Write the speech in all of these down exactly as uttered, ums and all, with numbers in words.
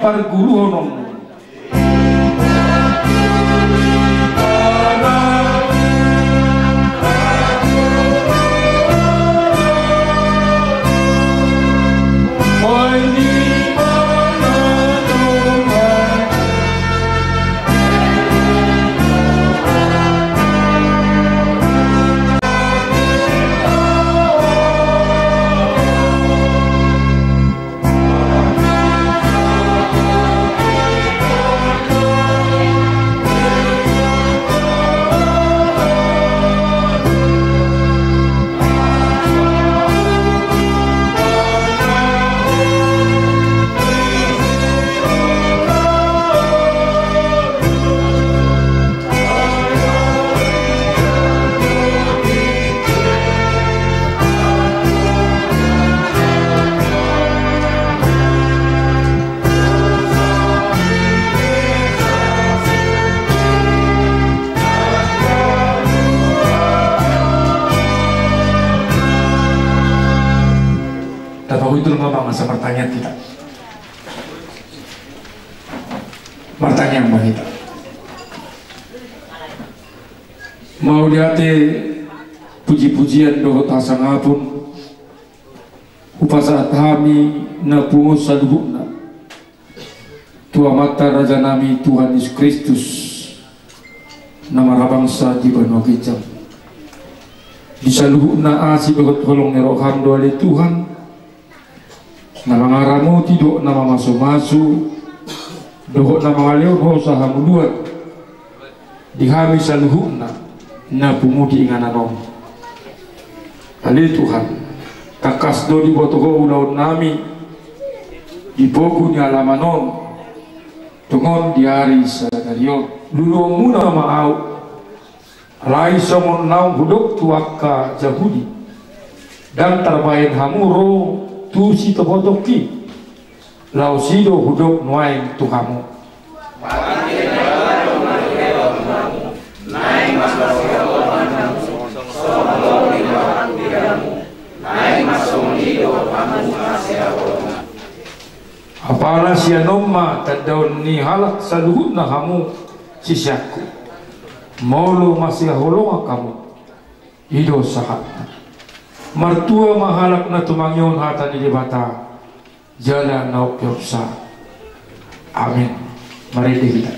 parguruhononmu. Tapahutul ma, Amang, asa martangiang hita. Martangiang ma hita. Mauliate, puji-pujian dohot hasangapon hupasahat hami na pungu on saluhutna tu Amanta Raja nami Tuhan Jesus Kristus, na marhabangsa di banua ginjang. Di saluhutna asi dohot holong ni roham do ale Tuhan, na mangaramoti dohot na mamasumasu dohot na mangalehon hosa hangoluan di hami saluhutna na pungu di inganan on. Ale Tuhan, tangkas do diboto Ho ulaon nami di pogu ni alaman on, tongon di ari sadari on. Luluonmuna ma ahu, alai songon naung hudok tu angka Jahudi, ndang tarbahen hamu ro tu sitopotonki. Laos i do hudok nuaeng tu hamu. Apala sian on ma tandaon ni halak saluhutna hamu siseanku, molo masihaholongan hamu. I do sahatna. Martua ma halak na tumangihon hata ni Debata jala na umpeopsa. Amen. Marende hita.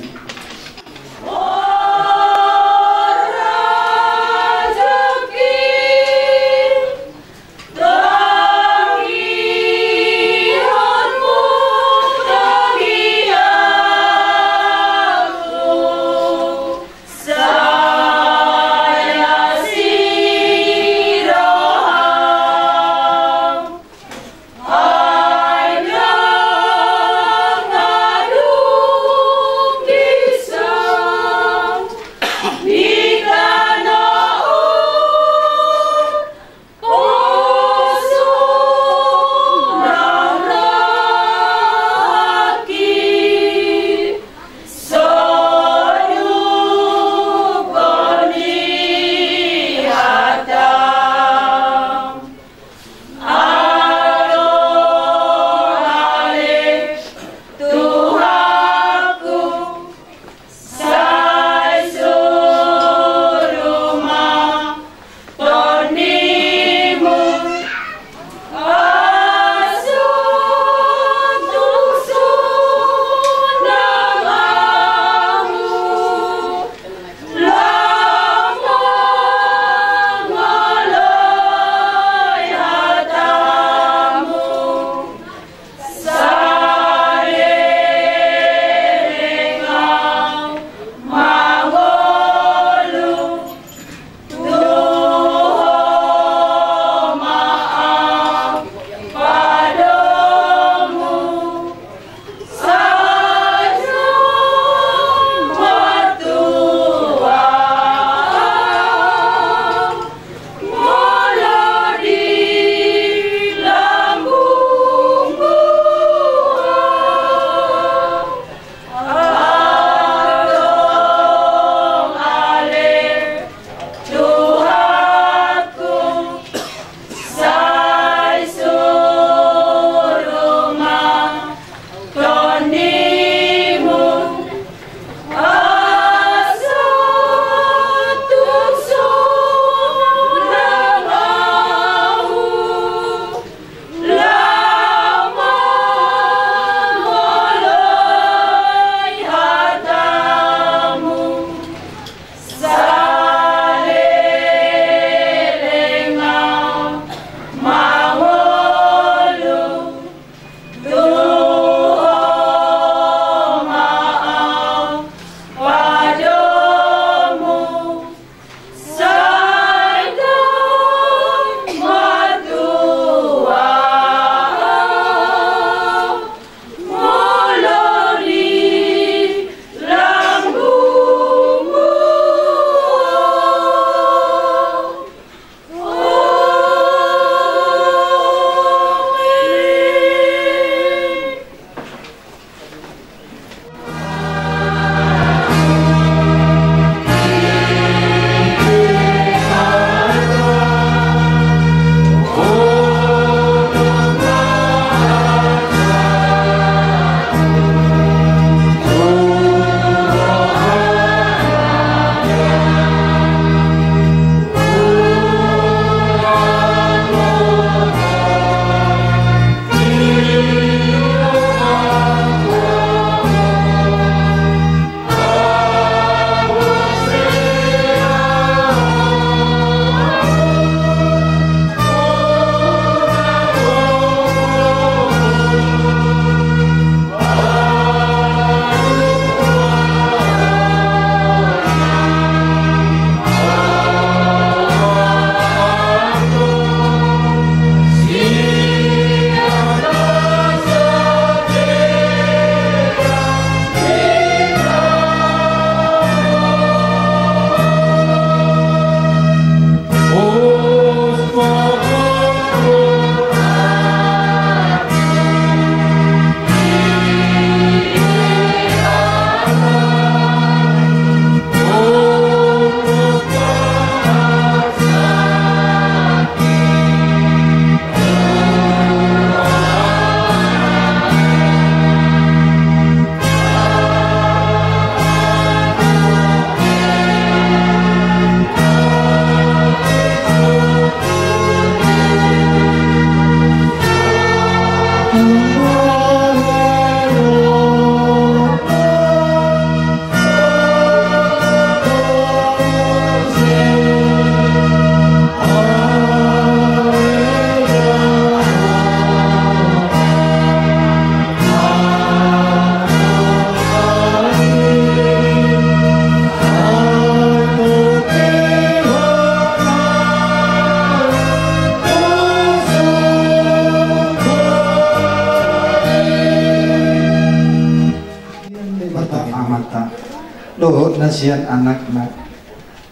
Sian Anakna,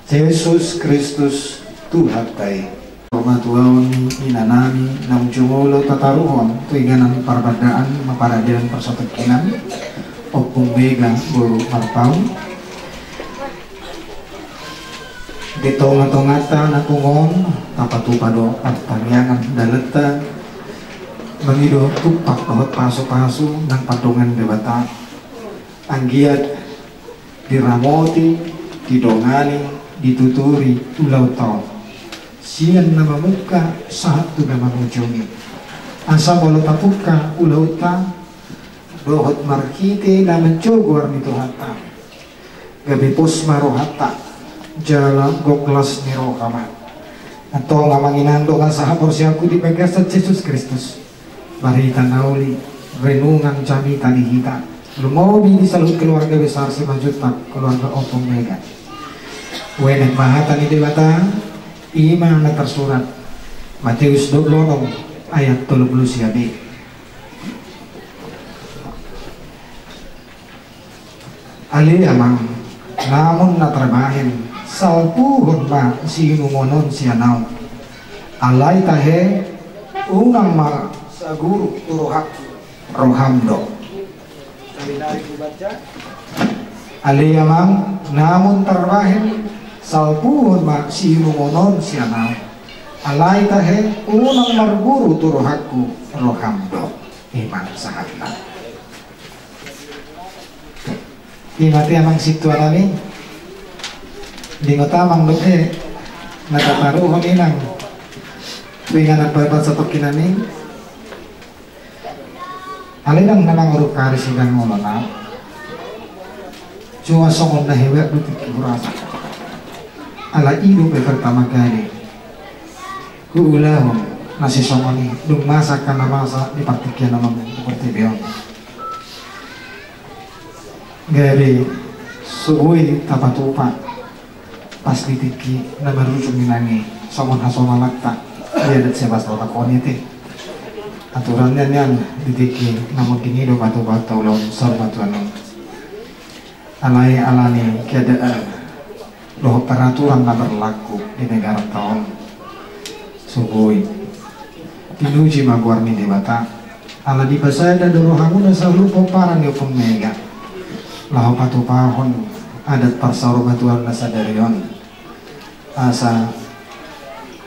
Jesus Kristus Tuhanta i. Parmatuaon ni inanami, naung jumolo tataruhon tu inganan parbandaan ma paradilan parsatongkinan, Ompung Mega boru Marpaung. Di tonga-tonganta na pungu on, tapatupa do partangiangan dalanta, mangido tumpak dohot pasu-pasu nang pandongan Debata. Anggiat diramoti, didongani, dituturi ulaonta on, sian na mamungka sahat tu na mangujungi. Asa molo tapungka ulaonta dohot marhite na manjou goar ni Tuhanta, gabe pos ma rohanta, jala gok las ni roha ma. Antong, amang inang, dongan sahaporseaonku di bagasan Jesus Kristus, barita na uli, renungan jamita di hita, lumobi di saluhut keluarga besar Simanjuntak, keluarga Ompung Mega. Uenet ma hata ni Debata, i ma na tarsurat Mateus dua pulu onom ayat tolu pulu sia b. Ale amang, namun na tarbahen, salpuhon ma siinumon on sian ahu. Alai tahe, unang marguru tu rohangku, roham do. Ale amang, namun tarbahen, salpuhon ma siinumon on sian ahu. Alai tahe, unang marguru tu rohangku, roham do. I ma sahatna. Ima te amang sintua nami, di ngota amang dope na tataruhon inang tu inganan parbasa tokinan i. Alai ndang na mangoruk ari sidang olo na. Cuma songon na hebat do tingki hurasa. Ala i dope pertama kali huulahon na sisongon i, dung masa angka na masa di partingkian on, di portibi on. Gabe so boi tapatupa pas di tingki na marujung inang i, songon hasonanganta di adat Siapas Batak on i te. Aturanna nian di tingki na munding i do patupaonta ulaon saur matua on. Alai ala ni keadaan dohot peraturan na berlaku di negaranta on, so boi. Pinuji ma goar ni Debata, ala dipasada do rohamuna saluhut pomparan ni Ompung Mega laho patupahon adat parsaurmatuaon na sadari on. Asa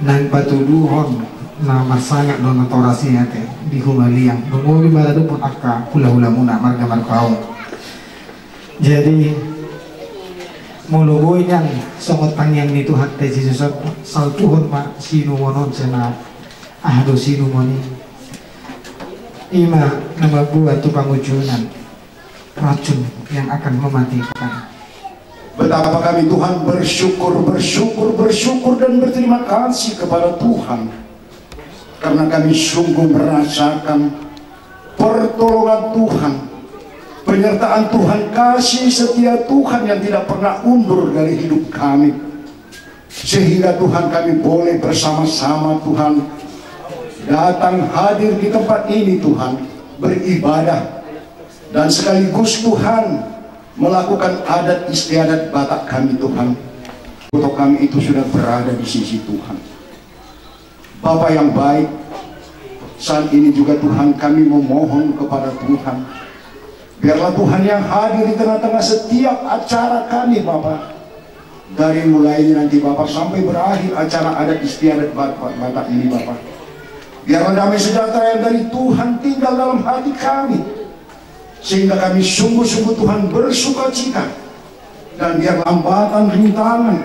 naeng patuduhon na marsangap do natoras i ate di humaliang, lumobi maradophon angka hulahulamuna marga Marpaung. Jadi molo boi nian songon tangiang ni Tuhanta Jesus on, salpuhon ma siinumon on sian ahu. Aha do siinumon i? Ima na mambuat tu pangunjunan, racun yang akan mematikan. Betapa kami, Tuhan, bersyukur, bersyukur, bersyukur dan berterima kasih kepada Tuhan. Karena kami sungguh merasakan pertolongan Tuhan, penyertaan Tuhan, kasih setia Tuhan yang tidak pernah undur dari hidup kami. Sehingga, Tuhan, kami boleh bersama-sama, Tuhan, datang hadir di tempat ini, Tuhan, beribadah, dan sekaligus, Tuhan, melakukan adat istiadat Batak kami, Tuhan. Foto kami itu sudah berada di sisi Tuhan. Bapa yang baik, saat ini juga, Tuhan, kami memohon kepada Tuhan. Biarlah Tuhan yang hadir di tengah-tengah setiap acara kami, Bapa. Dari mulainya nanti, Bapa, sampai berakhir acara adat istiadat Bat-, Bat-, Batak ini, Bapa. Biarlah damai sejahtera yang dari Tuhan tinggal dalam hati kami. Sehingga kami sungguh-sungguh, Tuhan, bersukacita. Dan biarlah hambatan, rintangan,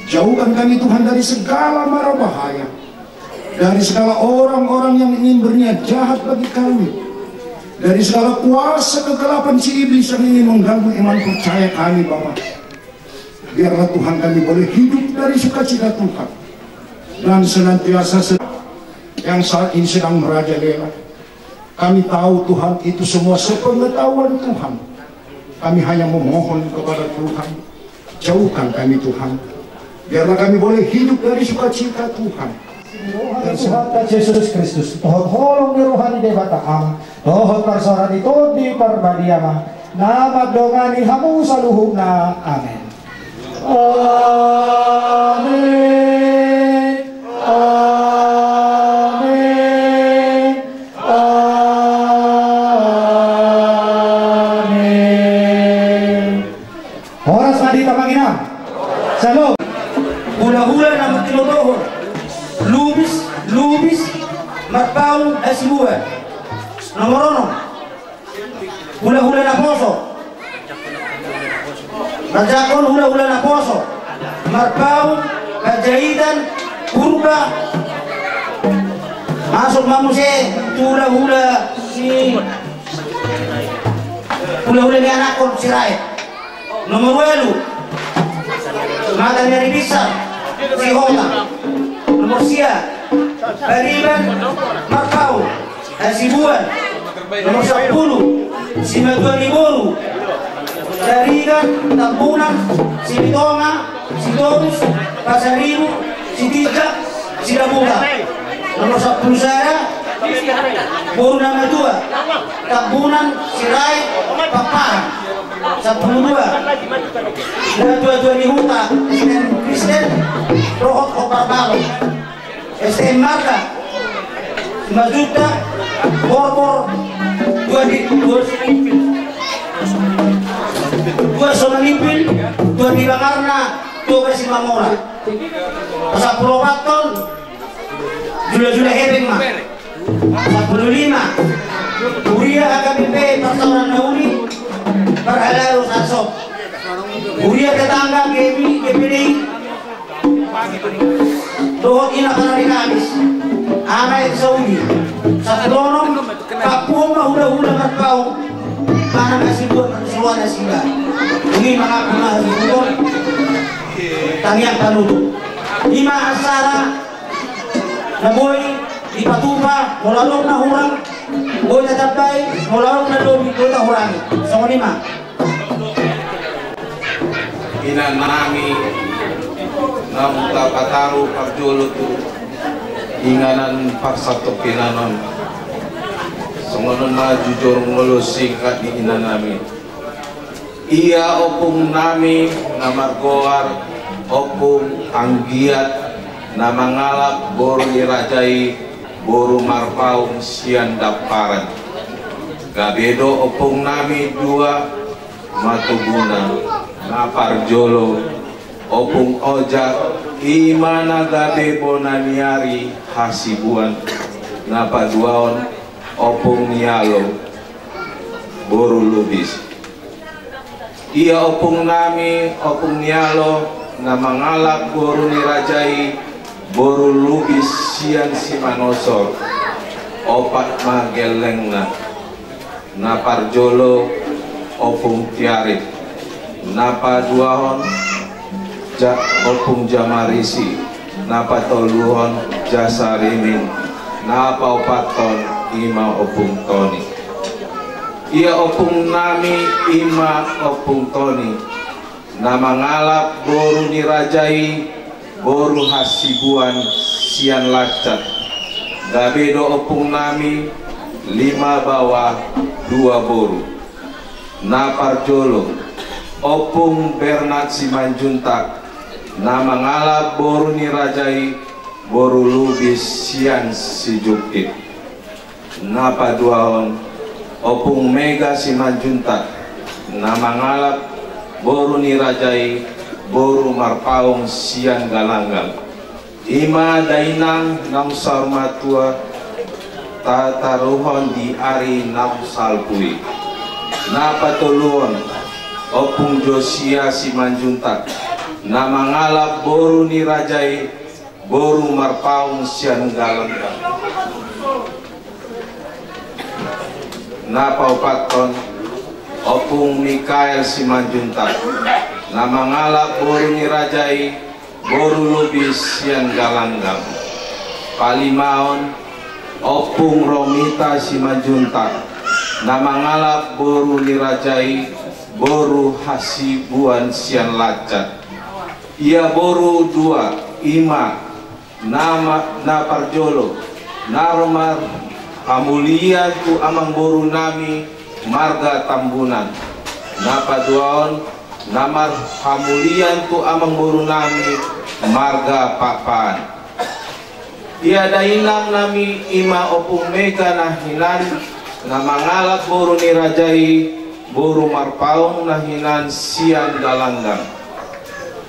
jauhkan kami, Tuhan, dari segala mara bahaya, dari segala orang-orang yang ingin berniat jahat bagi kami, dari segala kuasa kegelapan si iblis yang ingin mengganggu iman percaya kami, Bapa. Biarlah, Tuhan, kami boleh hidup dari sukacita, Tuhan, dan senantiasa se-, yang saat ini sedang merajalela. Kami tahu, Tuhan, itu semua sepengetahuan Tuhan. Kami hanya memohon kepada Tuhan, jauhkan kami, Tuhan. Biarlah kami boleh hidup dari sukacita, Tuhan. Roha ni Tuhanta Jesus Kristus, dohot holong ni roha ni Debata Ama, dohot parsaoran ni Tondi Parbadia ma, na mandongani hamu saluhutna. Amen. Amen. Amen. Amen. Horas ma di hita, amang inang. Shalom. Hulahula na martinodohon, Lubis, Lubis Marpaung Hasibuan. Nomor onom. Hulahula naposo. Manjangkon hulahula naposo, Marpaung Panjaitan Purba. Masuk ma muse tu hulahula ni, hulahula ni anakkon Sirait. Nomor ualu, Mata ni Ari Binsar Sihotang. Nomor sia, Pariban Marpaung Hasibuan. Nomor sampulu, Simatua ni boru, Tarigan, Tambunan, Silitonga, Sitorus, Pasaribu, Sitinjak, Sidabuka. Nomor sampulu sada, boru na matua, Tambunan Sirait Pakpahan. Sampulu dua, natuatua ni huta S T M Kristen dohot Ompar Balong. S T M marga, Simanjuntak, Borbor, Dua di, Dua, Dua Somanimpil, Dua di Bangarna, Dua Simamora. Sampulu opat on, julajula hepeng ma. Sampulu lima, huria H K B P Parsaoran na Uli, parhalado sarsop. Huria tetangga G P D I, dohot ina parari Kamis, ama i Saudi. Sampulu onom, pampuhon ma hulahula Marpaung, manang Hasibuan, marsuan nasida. Dungi mangaku ma Hasibuan. Tangiang panutup. Ima acara na boi dipatupa, molo adong na hurang boi tatambai, molo adong na lobi boi tahurangi. Songon i ma. Inanami, naung tapataru parjolo tu inganan parsatongkinan on. Songon on ma jujur molo singkat ni inanami. Ia ompung nami na margoar Ompung Anggiat, na mangalap boru ni raja i, boru Marpaung sian Damparan. Gabe do ompung nami dua matubuna. Na parjolo, Ompung Ojak, ima na gabe bona ni ari Hasibuan. Na paduahon, Ompung Nialo, boru Lubis. Ia ompung nami, Ompung Nialo, na mangalap boru ni raja i, boru Lubis sian Simanosor. Opat ma gellengna. Na parjolo, Ompung Tiarip. Na paduahon, Ja-, Ompung Jamarisi. Na patoluhon, Jasarimin. Na paopathon, ima Ompung Toni. Ia ompung nami, ima Ompung Toni, na mangalap boru ni raja i, boru Hasibuan sian Lancet. Gabe do ompung nami lima baoa dua boru. Na parjolo, Ompung Bernat Simanjuntak, na mangalap boru ni raja i, boru Lubis sian Sijukit. Na paduahon, Ompung Mega Simanjuntak, na mangalap boru ni raja i, boru Marpaung sian Galanggang. Ima dainang naung saur matua tataruhon di ari naung salpu i. Na patoluhon, Ompung Josia Simanjuntak, na mangalap boru ni raja i, boru Marpaung sian Galanggang. Na paopathon, Ompung Mikael Simanjuntak, na mangalap boru ni raja i, boru Lubis sian Galanggang. Palimaon, Ompung Romita Simanjuntak, na mangalap boru ni raja i, boru Hasibuan sian Lancet. Ia boru dua, ima, na ma-, na parjolo, na ro marhamulian tu amangboru nami marga Tambunan. Na paduahon, na marhamulian tu amangboru nami marga Pakpahan. Ia dainang nami i ma Ompung Mega na hinan, na mangalap boru ni raja i, boru Marpaung na hinan sian Galanggang.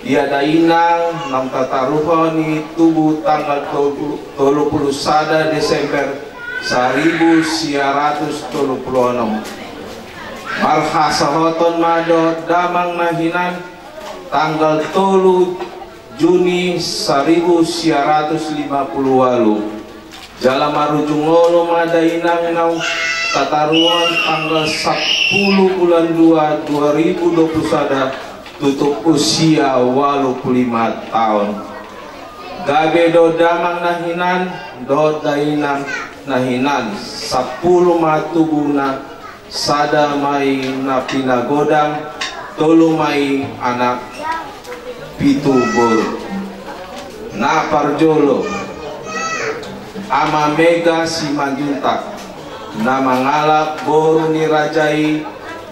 Ia dainang naung tataruhon i tubu tanggal tolu pulu sada Desember saribu sia ratus tolu pulu onom. Marhasohoton ma dohot damang na hinan tanggal tolu Juni saribu sia ratus lima pulu ualu. Jala marujung olo ma dainang naung tataruhon tanggal sampulu bulan dua dua ribu dua pulu sada, tutup usia ualu pulu lima taon. Gabe do damang na hinan dohot dainang na hinan, sampulu ma tubuna, sada ma i na pinagodang, tolu ma i anak, pitu boru. Na parjolo, Ama Mega Simanjuntak, na mangalap boru ni raja i,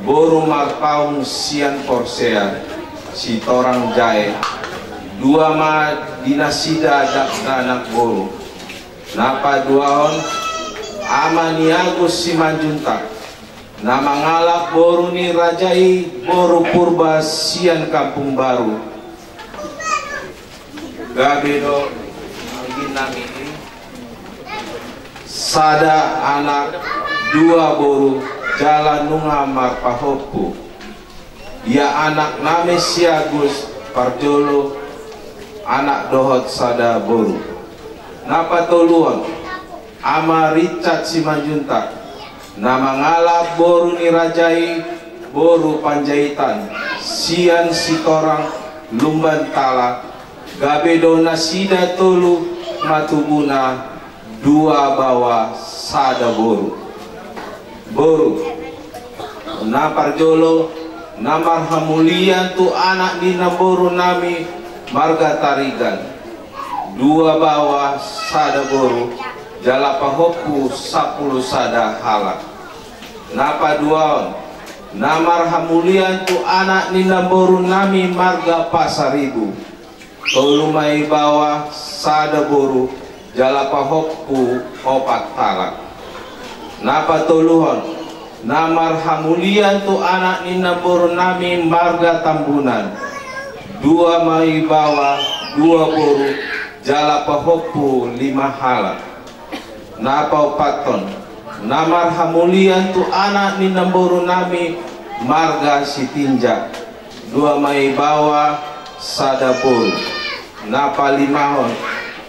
boru Marpaung sian Porsea, Sitorang Jae, dua ma di nasida dakdanak boru. Na paduahon, Ama ni Agus Simanjuntak, na mangalap boru ni raja i, boru Purba sian Kampung Baru. Gabe do, sada anak, dua boru, jala nunga marpahompu. Ia anak nami si Agus parjolo, anak dohot sada boru. Na patoluhon, Ama Richard Simanjuntak, na mangalap boru ni raja i, boru Panjaitan, sian Sitorang Lumban Tala. Gabe do nasida tolu ma tubuna, dua baoa sada boru. Boru. Na parjolo, na marhamulian tu anak ni namboru nami marga Tarigan, dua baoa sada boru, jala pahompu sampulu sada halak. Na paduahon, na marhamulian tu anak ni namboru nami marga Pasaribu, tolu ma i baoa sada boru, jala pahompu opat halak. Na patoluhon, na marhamulian tu anak ni namboru nami marga Tambunan, dua ma i baoa dua boru, jala pahompu lima halak. Na paopathon, na marhamulian tu anak ni namboru nami marga Sitinjak, dua ma i baoa sada boru. Na palimahon,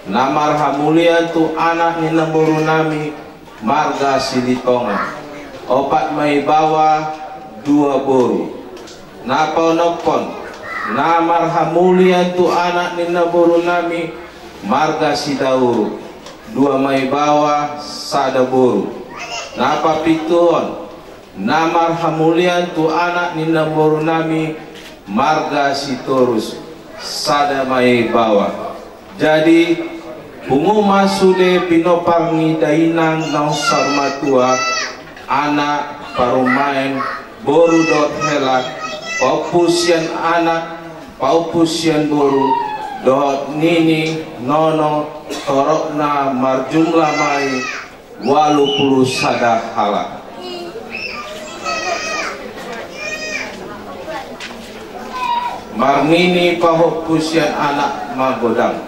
na marhamulian tu anak ni namboru nami marga Silitonga, opat ma i baoa dua boru. Na paonomhon, na marhamulian tu anak ni namboru nami marga Sidauru, dua ma i baoa sada boru. Na papituhon, na marhamulian tu anak ni namboru nami marga Sitorus, sada ma i baoa. Jadi, pungu ma sude pinompar ni dainang naung saur matua, anak, parumaen, boru dohot hela, pahompu sian anak, pahompu sian boru, dohot nini, nono, toropna marjumlah ma i ualu pulu sada halak. Marnini pahompu sian anak magodang.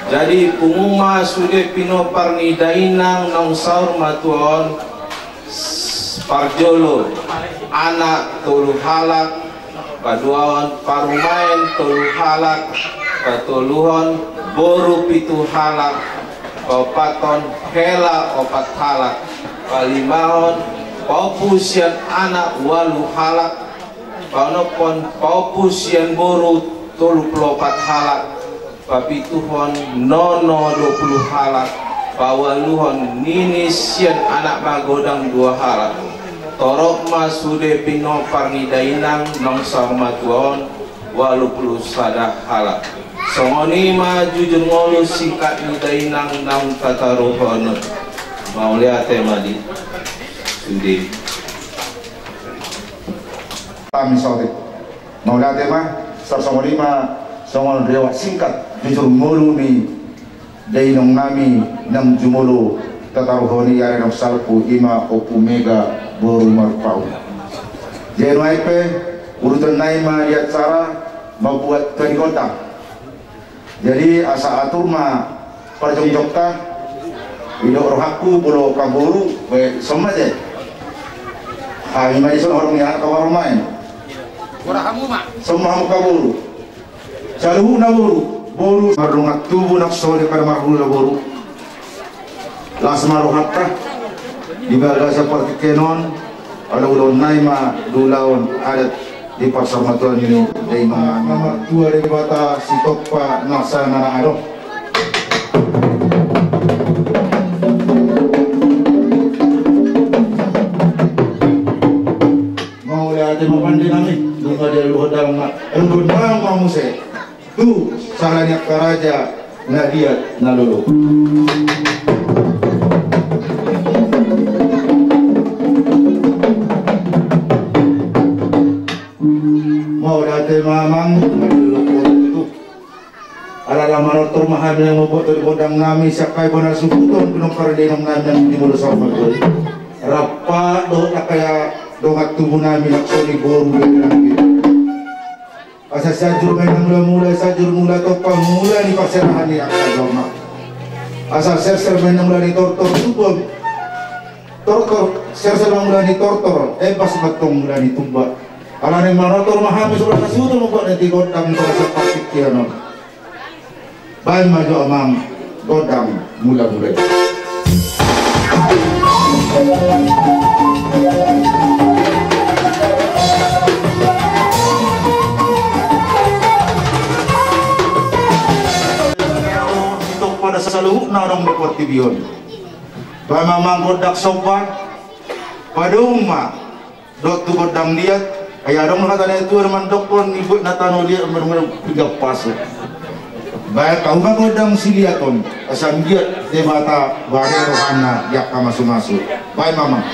Jadi pungu ma sude pinompar ni dainang naung saur matua on, parjolo anak tolu halak, paduahon parumaen tolu halak, patoluhon boru pitu halak, paopathon hela opat halak, palimahon pahompu sian anak ualu halak, paonomhon pahompu sian boru tolu pulu opat halak, papituhon nono dua pulu halak, paualuhon nini sian anak magodang dua halak. Torop ma sude pinompar ni dainang naung saur matua on ualu pulu sada halak. Songon i ma jujur ngolu singkat ni dainang naung tataruhon on. Mauliate ma di sude. Kami saotik. Mauliate ma. Sarsongon i ma songon riwayat singkat jujur ngolu ni dainong nami nang jumolo tataruhon i ari nang salpu, i ma Ompu Mega boru Marpaung. Jadi nuaeng pe urutan nai ma di acara mambuat tadi kota. Jadi asa atur ma parjongjongta. Idok rohangku molo kaboru be somma je. Hami ma dison horong ni anak kabaromaen. Somma hamu kaboru. Saluhutna boru, boru mardongan tubu nang sole kada marhula boru. Las ma rohanta di bagasan partingkian on. Ala ulaon nai ma di ulaon adat di parsaurmatuaon ni dainong nami. Martua Debata Sitompa na sanga na adong. Mauliate ma pande nami. Nunga dialuhon damang ma, aluhon damang ma muse tu sala ni angka raja na liat na lolo. Mauliate ma amang. Ala na manortor ma hami na mambuat tadi gondang nami sian hami bona suhuton binong pardainong nami nang di molo saur matua i. Rap dohot angka dongan tubu nami nang soli boru be nang di. Asa sianjur ma inna mula-mula, sianjur mula tompa mula ni parserahan ni angka jolma. Asa serser ma inna mula ni tortor tubu. Tortor, serser ma mula ni tortor, embas ma tong mula ni tumba. Ala ni manortor ma hami surat na suhuton mambuat na di gondang pada saat partingkian on. Baen ma jo amang gondang mula-mula i. Pada saluhutna adong di portibi on. Baen ma amang gondang somba. Padomu ma dohot tu gondang liat. Ai adong do hata ni natua-tua mandokkon, ibuat na tano liat marmula pinggan pasu. Baen hamu ma gondang siliat on asa manggiat Debata bage rohana di angka masu-masu. Baen ma amang.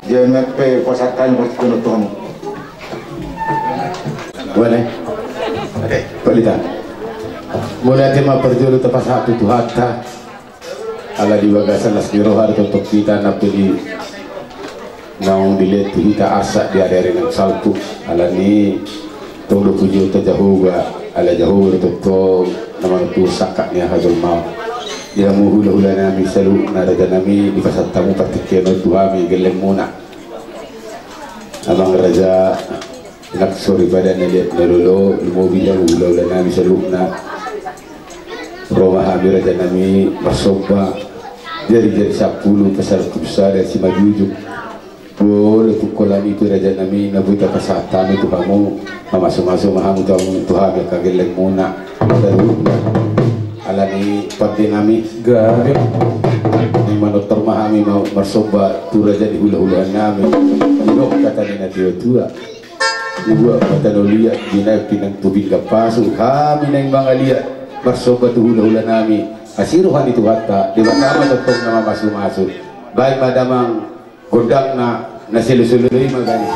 Dia nak pe kuasa tanya pasti kena tuhan. Boleh. Oke, pelita. Mauliate ma parjolo tapasahat tu Tuhanta. Ala di bagasan las ni roha do tongtong hita na pe di naung dilehon tu hita arsak di ari-ari na salpu. Ala ni tong do pujionta Jahowa, ala Jahowa do tongtong na manontuhon sangkap ni hajolmaon. Di hamu hula-hula nami saluhutna raja nami, dipasahat hamu partingkian on tu hami gellengmuna. Amang raja, nang soripada na liat na lolo, lumobi hamu hula-hula nami saluhutna. Ro ma hami raja nami marsomba, jari-jari sampulu, pasal tu sada simanjujung. Bolo tu holan i pe raja nami na boi tapasahat hami tu hamu, mamasumasu ma hamu tu hamu tu hami angka gellengmuna. Alani pande nami gabe, naeng manortor ma hami mau marsomba tu raja ni hulahula nami. Didok hata ni na tuatua: Dibuat mata na liat, dinaeng pinang tu pinggan pasu, hami naeng mangaliat marsomba tu hulahula nami. Asi roha ni Tuhanta, Debata ma tongtong na mamasumasu. Baen ma damang gondangna, na seleselei ma ganis.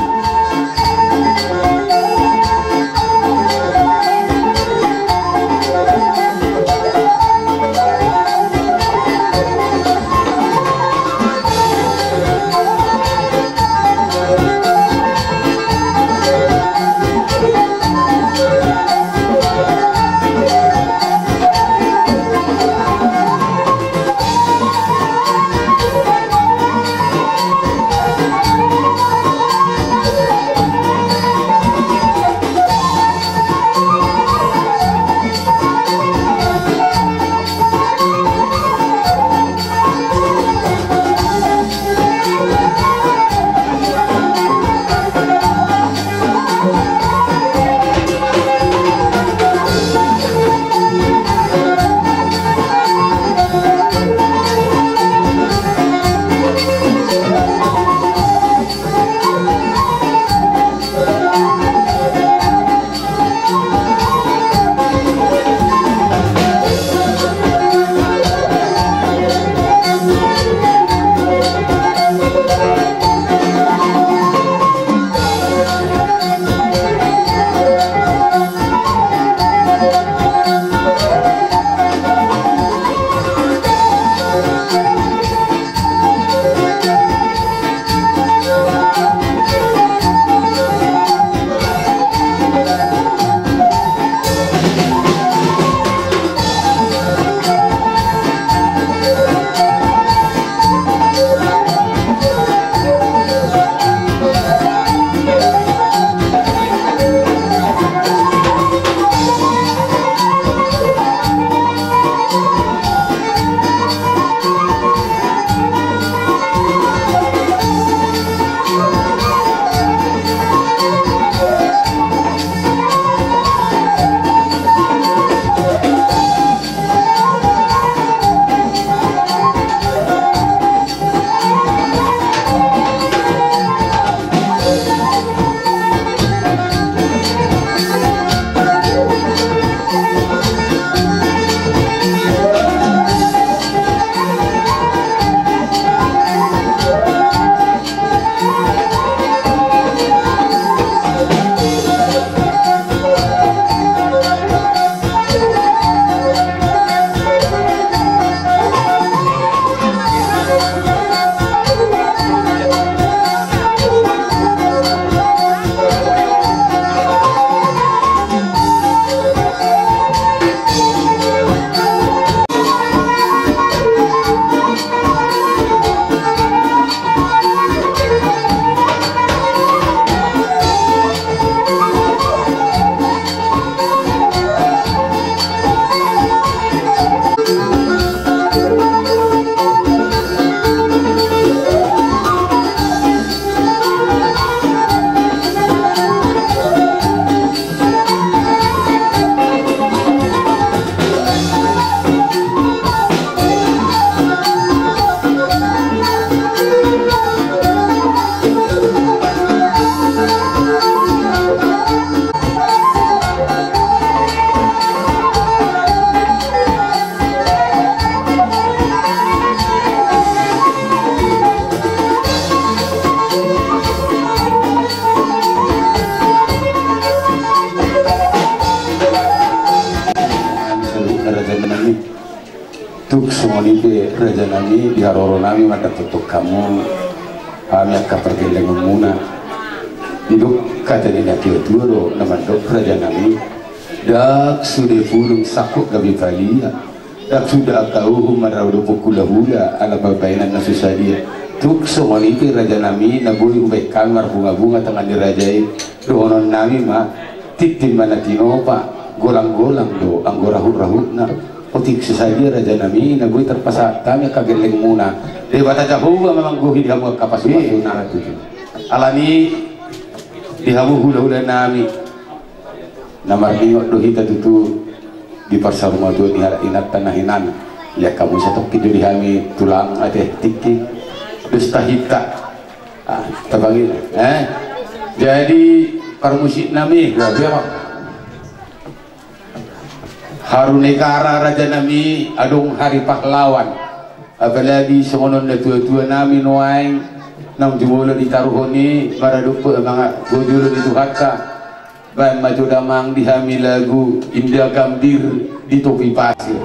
Tuk songon i pe raja nami, di haroro nami mandatangkon hamu, hami angka pargellengonmuna. Didok hata ni na tuatua do na mandok raja nami: Ndang sude pulung sangkot gabe palia, ndang sude angka uhum marau dohot hulahula, ala pambahenan na so sadia. Tuk songon i pe raja nami na boi hubahen hami marbungabunga tangan ni raja i, dohonon nami ma: Tintin ma na tinopa, golanggolang do anggo rahut-rahutna. Otik so sadia raja nami na boi tarpasahat hami angka gellengmuna. Debata Jahowa ma manggohi di hamu angka pasupasu na tutu. Alani i di hamu hulahula nami, na marningot do hita tutu di parsaurmatua ni halak inanta na hinan. Ia hamu satongkin do di hami tulang ate tingki. Dos ta hita. Ah, tapanggil, eh? Jadi parmusik nami. Gabe ma. Haru Negara raja nami, adong Hari Pahlawan. Apalagi songon on natuatua nami nuaeng, naung jumolo ditaruhon i, maradophon mangajolo ni Tuhanta. Baen ma jo damang di hami lagu Indah Gambir di Topi Pasir.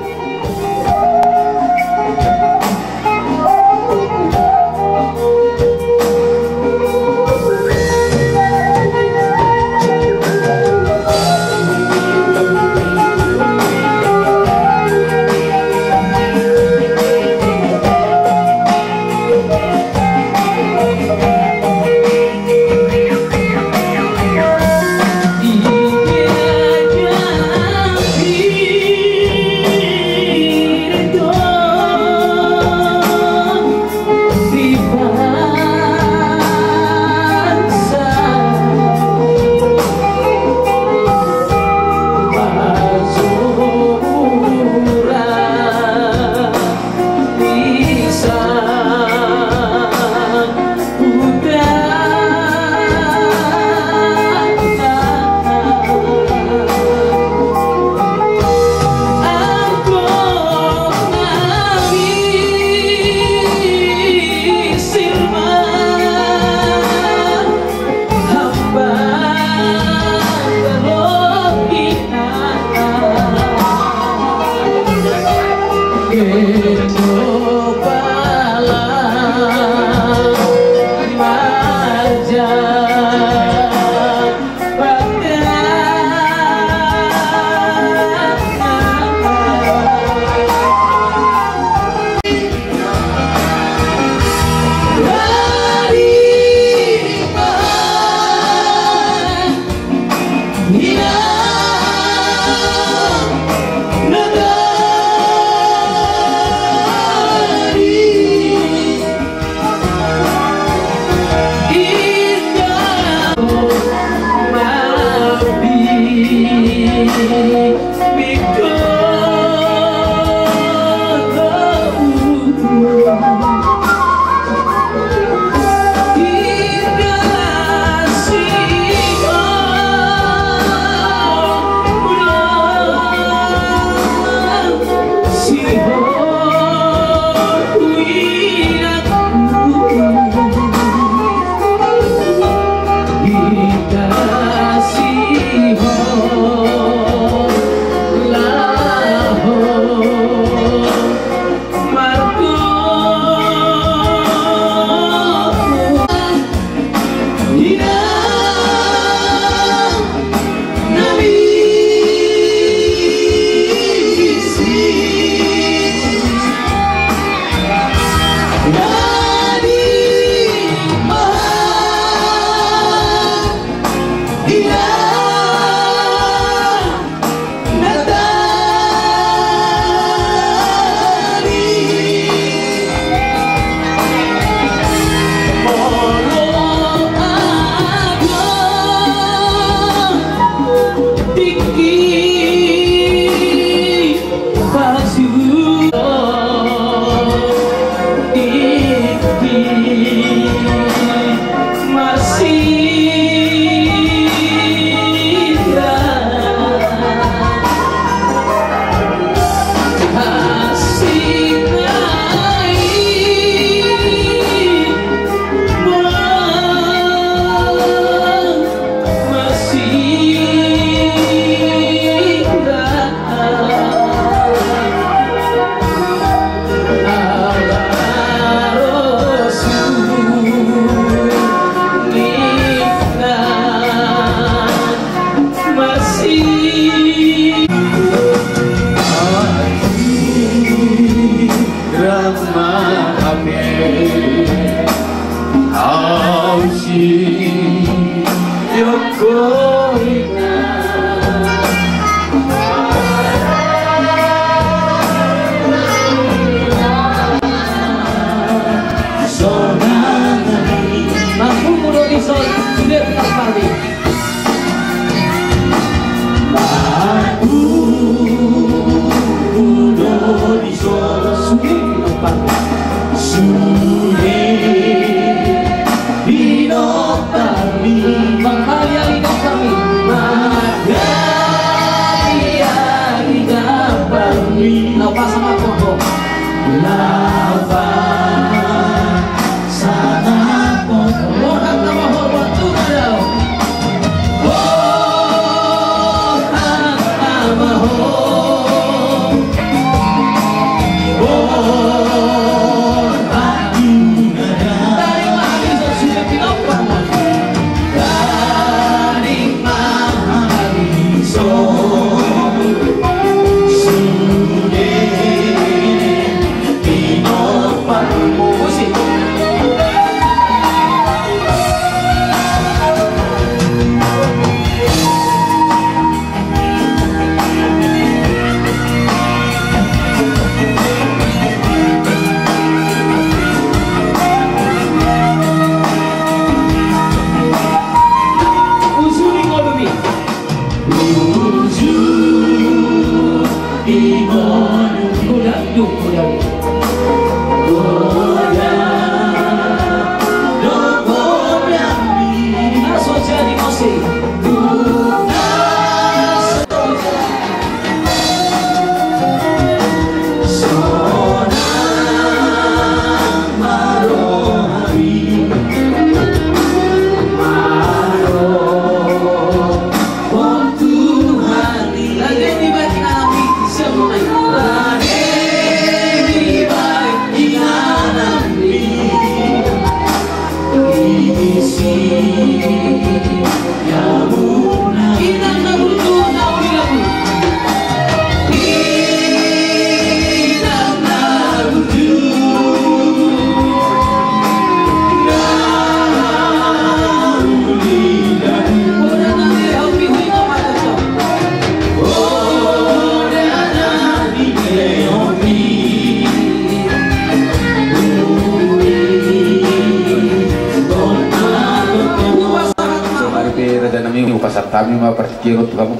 Sonari pe raja nami, hupasahat hami ma partingkian on tu hamu.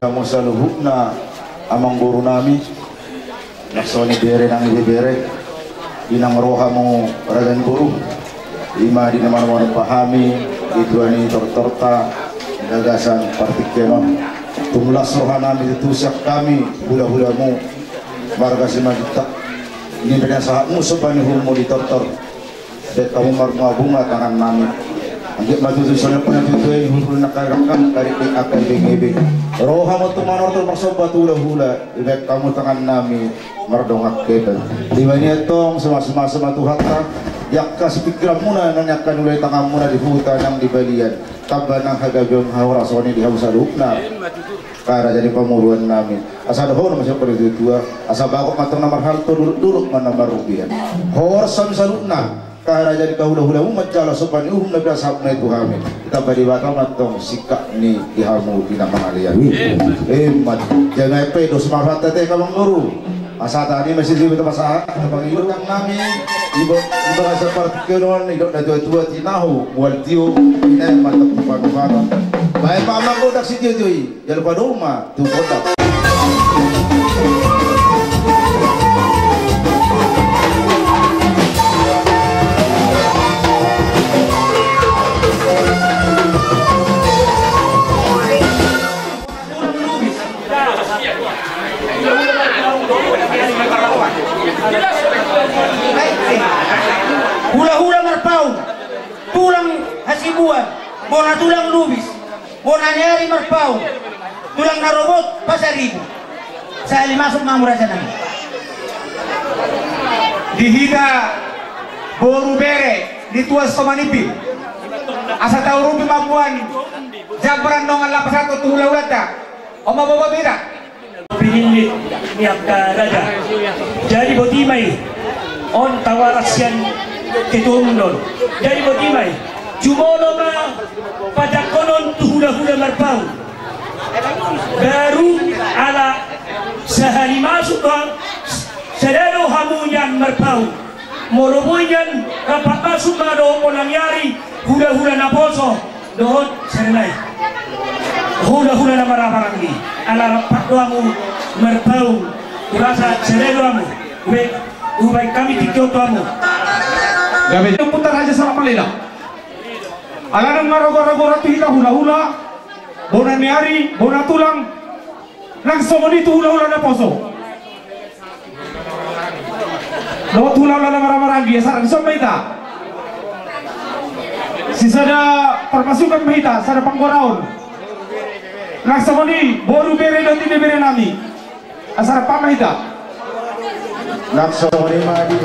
Hamu saluhutna amangboru nami, songon i bere nang ibebere, di na ro hamu raja ni boru, i ma di na manompa hami di tua ni tortorta di bagasan partingkian on. Tung las roha nami tutu sian hami hulahulamu marga Simanjuntak, di na pinasahatmu somba ni uhummu di tortor. Baen hamu marbungabunga tangan nami. Anggiat ma tutu songon na pinatutuhon ni hulahula na kari rangkang, kari di angka di bengebeng. Ro hamu tumangihon marsomba tu hulahula, dibaen hamu tangan nami mardongan hepeng. Dibaen i antong so mamasu-masu ma Tuhanta di angka sipingkiranmuna nang di angka na niluluan tanganmuna di huta nang di balian. Tamba nang hagabeon hahorason i di hamu saluhutna. Angka raja ni pamoruon nami, asa dohonon ma sian partua, asa bagot ma antong na marhalto, dolok-dolok ma na marrobean. Horas hami saluhutna, angka raja ni pahulahulamu manjalo somba ni uhum na pinasahatmuna i tu hami. Ditamba Debata ma antong singkat ni di hamu di na mangalean. Emma. Jala pe dos ma hata te, amangboru. Asa tadi masih sibuk pasahat, pangido nami, iba, iba asa partingkian on, didok na tua-tua tinahu mual tio, i na mantap tu panuhatan. Baen ma amang godang sitio-tio i, jala padomu ma tu godang. Hulahula Marpaung, tulang Hasibuan, bona tulang Lubis, bona ni ari Marpaung, tulang Narobot Pasaribu. Sahali masuk ma hamu raja nami. Di hita boru bere ni tuan Somanipi, asa taurupi ma buan jambaran dongan lapas ato tu hulahulanta. On ma boa-boa hita. Pinillit ni angka raja. Jadi boti ma i. On tawaras sian ketua umum do on. Jadi boti ma i. Jumolo ma pajangkonon tu hulahula Marpaung. Baru ala sahali masuk do, sada do hamu nian Marpaung. Molo boi nian rap masuk ma dohot bona ni ari, hulahula naposo dohot sada nai. Hulahula na marhahamaranggi, ala rap do hamu Marpaung, hurasa sada do hamu. Ube, hubaen hami tingki on tu hamu. Gabe putar aja salam malela. Ala nang marogor-ogor tu hita hulahula, bona ni ari, bona tulang. Nang songon i tu hulahula naposo dohot hulahula na marhahamaranggi, asa rap dison ma hita. Sisada parmasukan ma hita, sada panggoraon. Nang songon i boru bere dohot ine bere nami, asa rap ma hita. Nang songon i ma di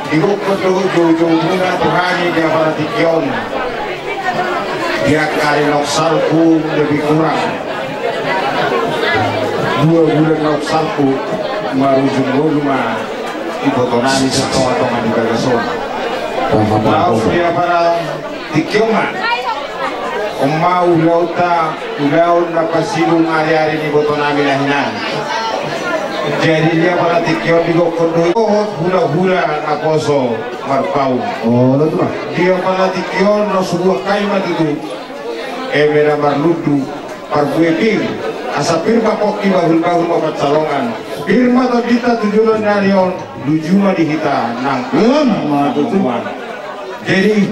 Digokhon do joujoumuna tu hami di apala tingki on. Di angka ari naung salpu lebih kurang dua bulan naung salpu, marujung ngolu ma ibotonami sian tongatonga ni bagas on. Laos di apala tingki on ma, on ma ulaonta, ulaon na pasidung ariari ni ibotonami na hinan. Jadi di apala tingki on digokhon do dohot hulahula naposo marpaung. Di apala tingki on na subuan hami ma tutu, eme na marlundu parbue pir, asa pir ma pongki, bahulbahul ma pansalongan. Pir ma tondinta tu joloan ni ari on, luju ma di hita nang. Jadi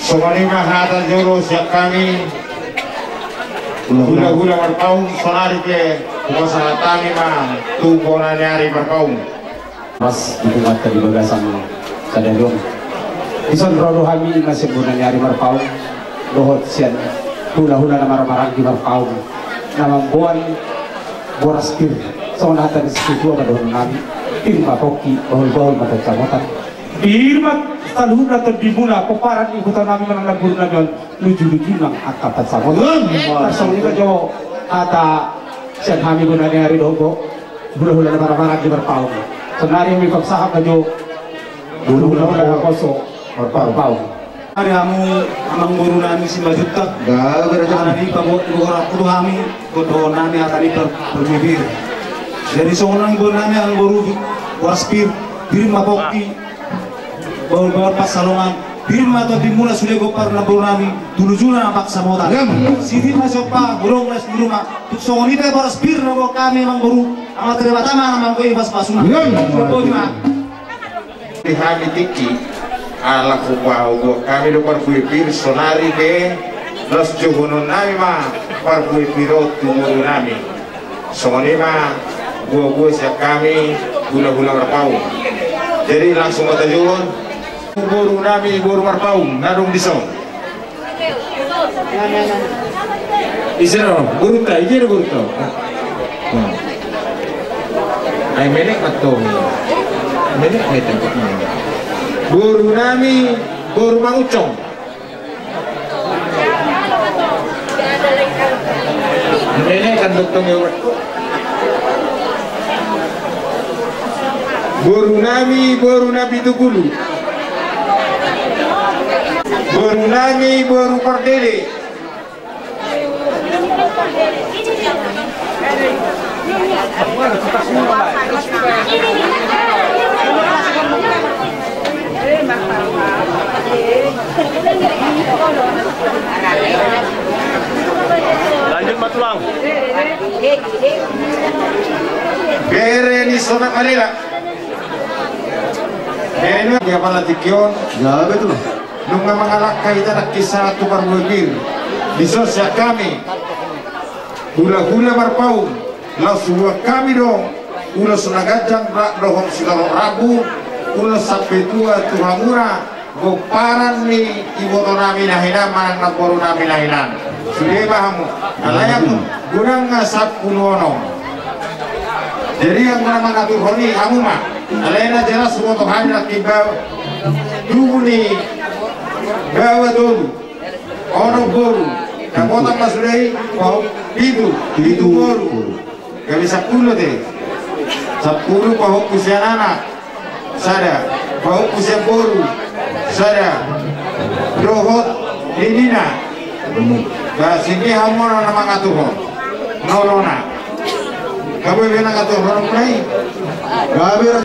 songon i ma hata jolo sian hami hulahula marpaung. Sonari pe hupasahat hami ma tu bona ni ari marpaung. Mas, di punganta di bagasan sadari on, dison ro do hami na sian bona ni ari marpaung dohot sian hulahula na marhahamaranggi marpaung, na mamboan boras pir. Songon hata ni situatua ma dohononnami: Pir ma pongki, bahulbahul ma pansamotan. Pir ma saluhutna tondimuna, pomparan ni ibotonami manang namborunami on, lujuluju nang angka pansamotan. Songon i ma jo hata sian hami bona ni ari dohot hulahula na marhahamaranggi marpaung. Sonari hami pasahat ma jo hulahula naposo marpaung. Ari hamu amangborunami Simanjuntak. Alani paboa tu goarhu do hami, gondohonnami hata ni par-, parbue pir. Jadi songon i ma borunami, amangboru, boras pir, pir ma pongki, bahulbahul pansalongan. Pir ma tondimuna sude pomparan ni namborunami, tu lujuna nang pansamotan. Sititi ma somba, godang las ni ruma. Tung songon i pe boras pir na huboan hami, amangboru, Amanta Debata ma na manggohi pasupasuna. Boti ma. Di hami tingki, ala huboan hami do parbue pir, sonari pe laos johononnami ma parbue pir on tu borunami. Songon i ma buabua sian hami hulahula marpaung. Jadi langsung ma tajohon borunami, boru marpaung na adong dison. Ise do borunta? Ise do borunta? Ai menek ma tong. Menek ma tong. Borunami, boru Manguncong. Menek kan dottong ya. Borunami, boru Napitupulu. Borunami, boru Pardede. Lanjut ma tulang. Bere ni Sonak Malela. Bere ni, ya, pala tingki on. Ya, betul. Nunga mangalangka hita nangkin sahat tu parbue pir. Dison sian hami hulahula marpaung, laos huboan hami do ulos na ganjang rap dohot sitorop rambu, ulos sampe tua tu hamuna, pomparan ni ibotonami na hinan manang namborunami na hinan. Sude ma hamu, alai hamu godang sampulu onom. Jadi anggo na mangaturhon i hamu ma, alai na jelas huboto hami nangkin baoa, tubu ni baoa tolu, onom boru. Dapotan ma sude i, pahompu pitu, pitu boru. Gabe sampulu te. Sampulu pahompu sian anak, sada. Pahompu sian boru, sada. Dohot ninian. Ba, songon i hamu na mangaturhon. Nol ona. Gabe be na ngaturhon mulai. Gabe ra.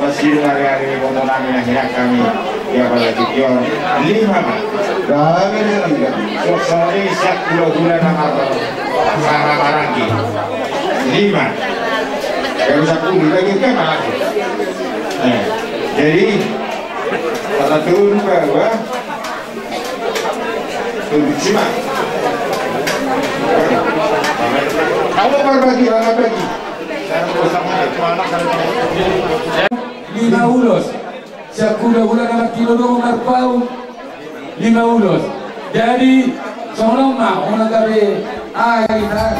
Marpasidung ari-ari ni boto nami na hinan hami. Ia, apalagi pion lima ma. Suang songon i sian hulahula na marhaha maranggi. Lima. Baru sampulu lagi kan, Pak. Eh, jadi, tata turun bahwa turun simak. Kamu berbagi, berbagi. Lima ulos. Sian hulahula na martinodohon marpaung, lima ulos. Jadi songon on ma, unang gabe. Ah, hita.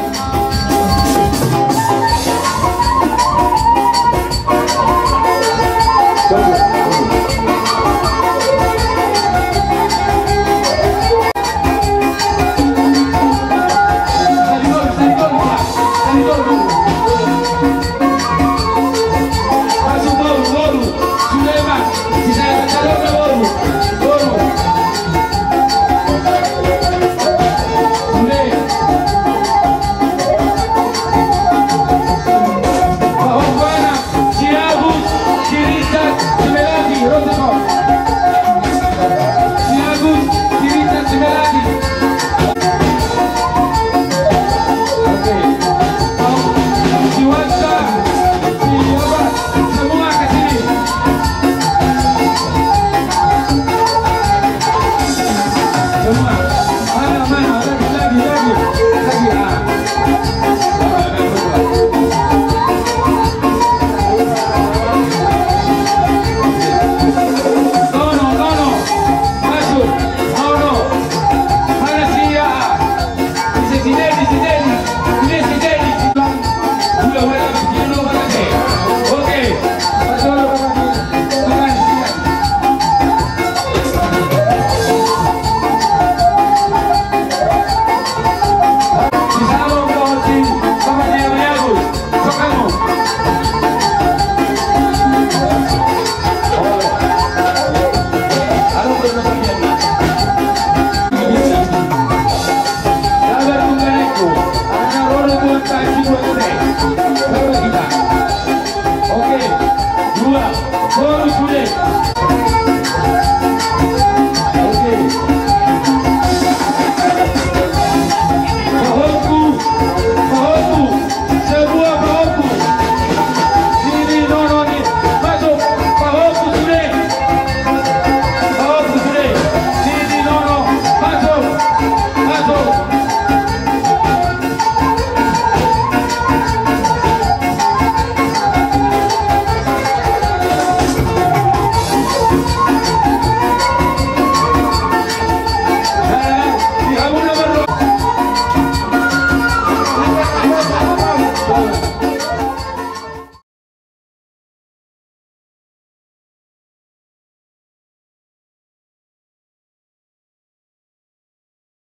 Si Agus, si Richard, si Melati, ro tu son. Si Agus, si Richard, si Melati. Oke. Si Wansa, si apa? Semua ke sini. Semua. Mana, mana? Lagi, lagi, lagi. Lagi, ah. Tono, Tono. Masuk. Tono. Mana si, ah? Bisa si Dedi, si Dedi. Ini si Dedi. Udah, udah, udah. Oke. Oke, dua, bonus sude.